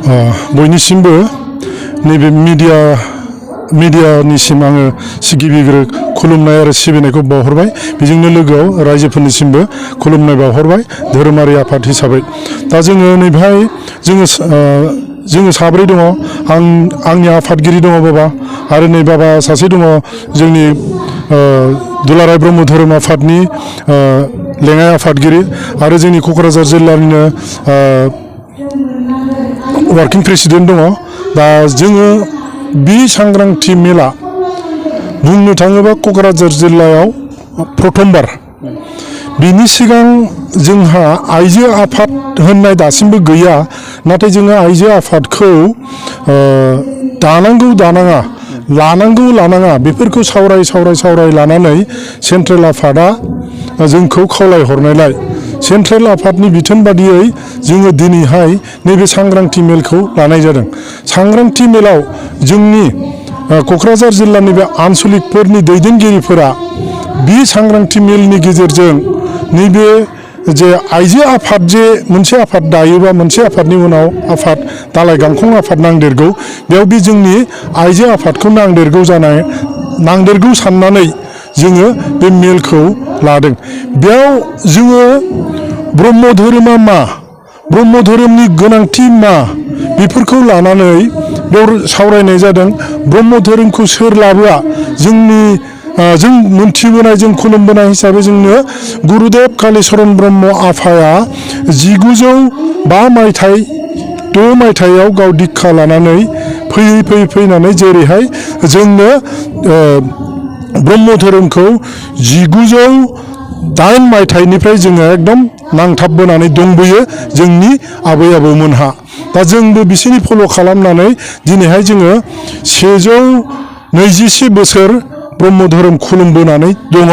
बयनिसिमबो नैबे मिडियानिसिम आङो गिबिग्रो खुलुमनाय आरो सिबिनायखौ बावहरबाय बेजोंनो लोगोआव रायजोफोरनिसिमबो खुलुमनाय बावहरबाय धोरोमारि आफाद हिसाबै दा जोङो नैबेहाय जोङो साब्रै दङ आंनि आफादगिरि दङ बाबा आरो नै बाबा सासे दङ जोंनि दुलाराय ब्रह्म धोरोम आफादनि लेङाइ आफादगिरि आरो जोंनि क'क्राझार जिल्लानिनो वार्किं प्रेसिडेन्ट दङ दा जोङो बे सांग्रांथि मेला बुंनो थाङोबा क'क्राझार जिल्लायाव प्रथमबार बिनि सिगां जोंहा आइजो आफाद होननाय दासिमबो गैया नाथाय जोङो आइजो आफादखौ दानांगौ दानाङा लानांगौ लानाङा बेफोरखौ सावराय लानानै सेन्ट्रेल आफादा जोंखौ खावलायहरनायलाय सेन्ट्रेल आफादनि बिथोन बादियै जोङो दिनैहाय नैबे सांग्रांथि मेलखौ लानाय जादों। सांग्रांथि मेलाव जोंनि क'क्राझार जिल्लानि बे आन्सलिकफोरनि दैदेनगिरिफोरा बे सांग्रांथि मेलनि गेजेरजों नैबे जे आइजो आफाद जे मोनसे आफाद दायोबा मोनसे आफादनि उनाव आफाद दालाय गांखं आफाद नांदेरगौ बेयाव बे जोंनि आइजो आफादखौ नांदेरगौ साननानै जोङो बे मेलखौ लादों। बेयाव जोङो ब्रह्म धोरोमा मा ब्रह्म धोरोमनि गोनांथि मा बेफोरखौ लानानै बेयाव सावरायनाय जादों। ब्रह्म धोरोमखौ सोर लाबोआ जों मोनथिबोनाय जों खुलुमबोनाय हिसाबै जोंनो गुरुदेब कालिचरण ब्रह्म आफाया 1906 मायथाइयाव गाव दीक्षा लानानै फैनानै जेरैहाय जोंनो ब्रह्म धोरोमखौ 1908 मायथाइनिफ्राय जोङो एकदम नांथाबबोनानै दंबोयो जोंनि आबै आबौमोनहा दा जोंबो बिसोरनि फल' खालामनानै दिनैहाय जोङो 121 बोसोर ब्रह्म धोरोम खुलुमबोनानै दङ।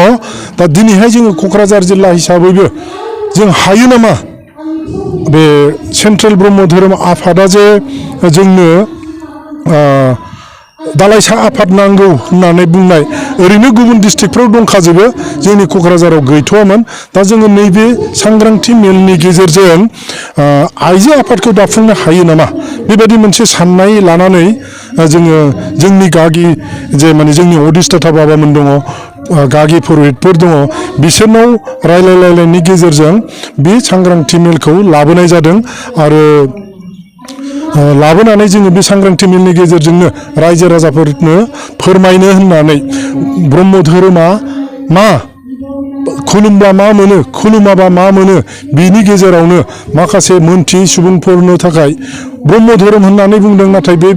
दा दिनैहाय जोङो क'क्राझार जिल्ला हिसाबैबो जों हायो नामा बे सेन्ट्रेल ब्रह्म धोरोम आफादा जे जोंनो दालाइसा आफाद नांगौ होननानै बुंनाय ओरैनो गुबुन डिस्ट्रिक्टफ्राव दंखाजोबो जोंनि क'क्राझाराव गैथ'वामोन। दा जोङो नैबे सांग्रांथि मेलनि गेजेरजों आइजो आफादखौ दाफुंनो हायो नामा बेबायदि मोनसे साननाय लानानै जोङो जोंनि गागि जे माने जोंनि अधिष्ठाता बाबामोन दङ गागि पुरहितफोर दङ बिसोरनाव रायलायलायनायनि गेजेरजों बे सांग्रांथि मेलखौ लाबोनाय जादों आरो लाबोनानै जोङो बे सांग्रांथि मेलनि गेजेरजोंनो रायजो राजाफोरनो फोरमायनो होननानै ब्रह्म धोरोमा मा खुलुमबा मा मोनो खुलुमाबा मा मोनो बिनि गेजेरावनो माखासे मोनथियै सुबुंफोरनो थाखाय ब्रह्म धोरोम होननानै बुंदों नाथाय बे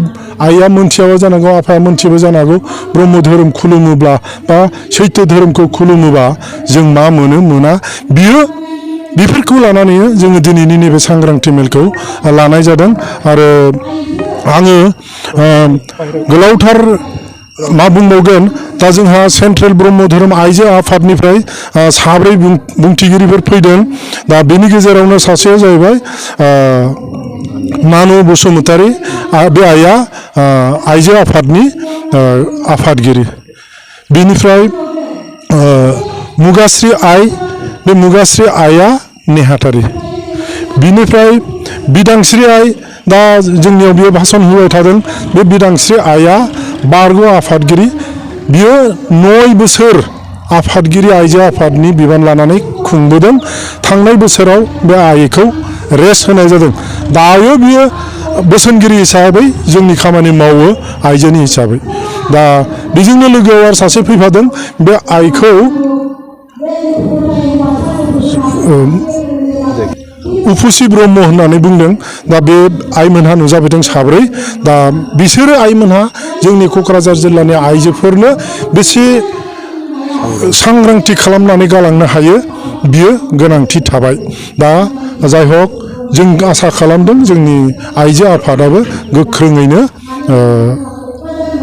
आइया मोनथियाबो जानांगौ आफाया मोनथियाबो जानो हागौ ब्रह्म धोरोम खुलुमोब्ला बा सैथो धोरोमखौ खुलुमोबा जों मा मोना बेफोरखौ लानानै जोङो दिनैनि नैबे सांग्रांथि मेलखौ लानाय जादों आरो आङो गोलावथार मा बुंबावगोन दा जोंहा सेन्ट्रेल ब्रह्म धोरोम आइजो आफादनिफ्राय साब्रै बुंथिगिरिफोर फैदों। दा बेनि गेजेरावनो सासेया जाहैबाय मानु बसुमतारी बे आइया आइजो आफादनि आफादगिरि बेनिफ्राय मुगाश्री आइ बे मुगाश्री आइया नेहाथारि बिनिफ्राय बिदांस्रि आइ दा जोंनियाव बियो भाषण होबाय थादों बे बिदांस्रि आइया बारग' आफादगिरि बियो 9 बोसोर आफादगिरि आइजो आफादनि बिबान लानानै खुंबोदों। थांनाय बोसोराव बे आइखौ रेस्ट होनाय जादों। दायो बियो बोसोनगिरि हिसाबै जोंनि खामानि मावो आइजोनि हिसाबै। दा बेजोंनो लोगोआव आरो सासे फैफादों बे आइखौ उफुसि ब्रह्म होननानै बुंदों। दा बे आइमोनहा नुजाफैदों साब्रै। दा बिसोरो आइमोनहा जोंनि क'क्राझार जिल्लानि आइजोफोरनो बेसे सांग्रांथि खालामनानै गालांनो हायो बियो गोनांथि थाबाय। दा जाय हक जों आसा खालामदों जोंनि आइजो आफादाबो गोख्रोङैनो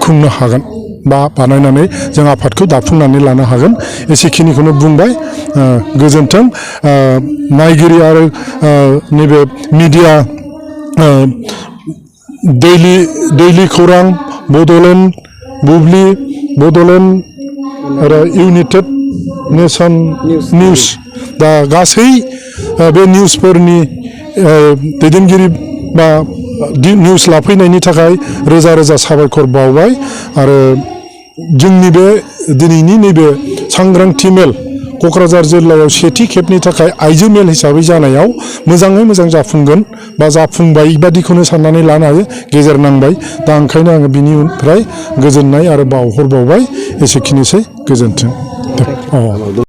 खुंनो हागोन बा बानायनानै जों आफादखौ दाफुंनानै लानो हागोन एसेखिनिखौनो बुंबाय। गोजोन्थों। नायगिरि आरो नैबे मिडिया दैलि खौरां बड'लेण्ड बुब्लि बड'लेण्ड आरो इउनाइटेड नेसन निउस दा गासै बे निउसफोरनि दैदेनगिरि बा निउस लाफैनायनि थाखाय रोजा रोजा साबायखर बावबाय आरो जोंनि बे दिनैनि नैबे सांग्रांथि मेल क'क्राझार जिल्लायाव सेथि खेबनि थाखाय आइजो मेल हिसाबै जानायाव मोजाङै मोजां जाफुंगोन बा जाफुंबाय बादिखौनो साननानै लानो हायो गेजेर नांबाय दा ओंखायनो आङो बिनिफ्राय गोजोननाय आरो बावहरबावबाय एसेखिनिसै गोजोन्थों।